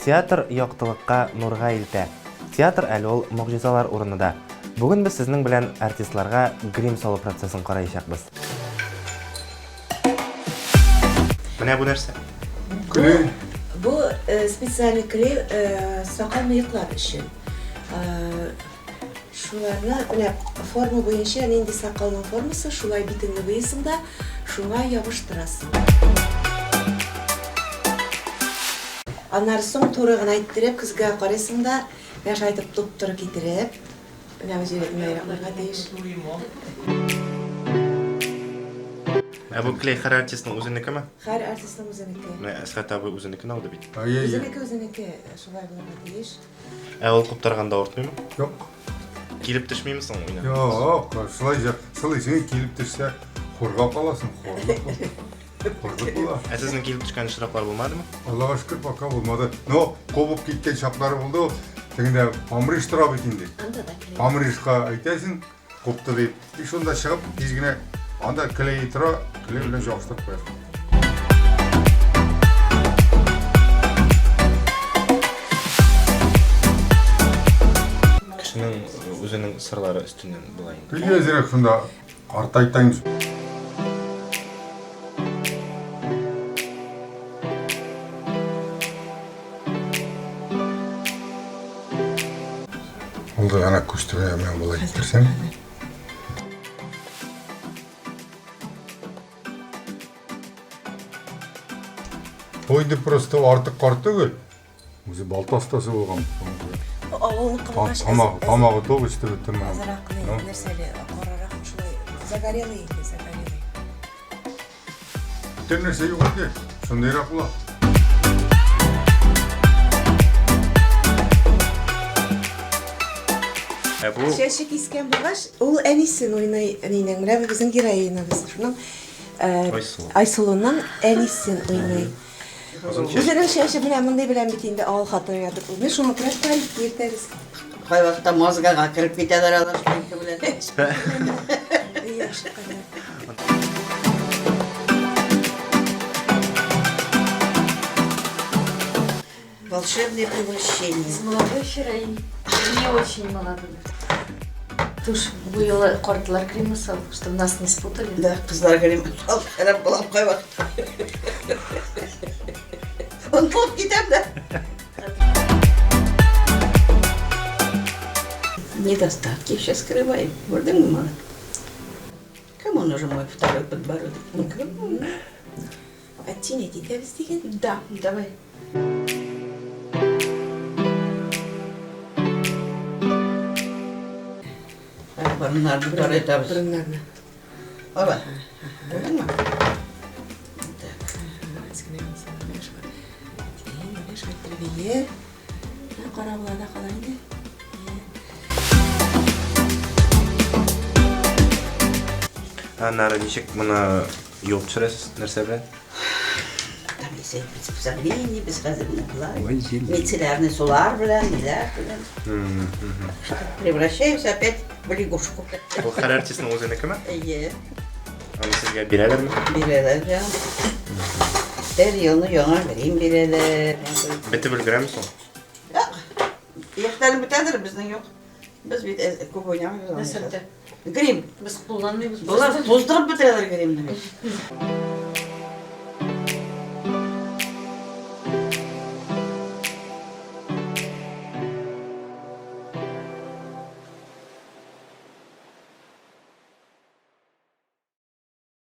Театр яктылыкка, нурга илтә. Театр әле ул могҗизалар урыны да. Бүген без сезнең белән артистларга грим салу процессын караячакбыз. Менә бу нәрсә? Клей. Бу специальный клей сакал-мыеклар өчен. Шуларны менә форма буенча нинди сакалның формасы, шулай битеңне буйыйсың да, шуңа ябыштырасың. Аннары соң туры гына иттереп көзгегә карыйсың да, менә шулай итеп туп-туры китереп, менә бу җире уңайрак булырга тиеш. Ә бу клей һәр артистның үзенекеме? Һәр артистның үзенеке. Менә Әсхәт абый үзенекен алды бит. Үзенеке үзенеке шулай булырга тиеш. Ә ул куптарганда авыртмыймы? Юк. Килеп төшмиме соң уйнап? Юк, шулай же, шулай син килеп төшсә, хорга каласың, хорлык бу. Хорлык була. Ә сезнең килеп төшкән очраклар булмадымы? Аллага шөкер, пока булмады. Но кубып киткән чаклары булды ул. Тегендә Памриш тора бит инде. Анда да клей. Памришка әйтәсең, Купты дип. И шунда чыгып, тиз генә анда клей тора, клей белән җабыштырып куясың. Кешенең үзенең сырлары өстеннән була инде. Клей әзрәк шунда картайтаң. Ул да әнә күз төбенә менә болай иттерсәң. Бу инде просто артык карт түгел. Үзе балта остасы булган. Авылныкы булгач, Тамагы, тамагы тук эчте бетте моның. Азрак нәрсәле, карарак шулай загорелый инде, загорелый. Бүтән нәрсә юк инде. Шундыйрак була. Ә бу Чәче кискән булгач, ул әнисен уйный әнинең. Менә бу безнең героинабыз. Шуның Айсылу. Айсылуның әнисен уйный. Озын чәч. Үзенең чәче менә мондый белән бит инде авыл хатыны ятып. Менә шуңа күрә парик йөртәбез. Кайвакытта мозгага кереп китәләр алар шпилька белән. Яхшы кадәр. Волшебное превращение. С молодой хероиней. Не очень молодой. Тушь бу юлы картлар кремы сал, чтобы нас не спутали. Да, кызлар грим салып харап булам кайвакытта. Онытылып китәм дә. Недостатки все скрываем. Күрдеңме, Марат? Кому нужен мой второй подбородок? Никому. Оттенять итәбез дигән. Да, давай. Борыннарны тарайтабыз. Борыннарны. Ала. Күрдеңме? Кара була да кала инде. Аннары ничек моны юып төшерәсез? Нәрсә белән? Там есть приспособление, без хәзер менә болай. Мицеллярный сулар белән, ниләр белән. Превращаемся опять в лягушку. Ул һәр артистның үзенекеме? Әйе. Аны сезгә бирәләрме? Бирәләр, җан. Һәр елны яңа грим бирәләр. Бетеп өлгерәме соң? Юк. Яшьләрнең бетәдер, безнең юк. Без бит күп уйнамыйбыз. Нәрсә бетә? Грим. Без кулланмыйбыз. Болар туздырып бетерәләр гримны бит.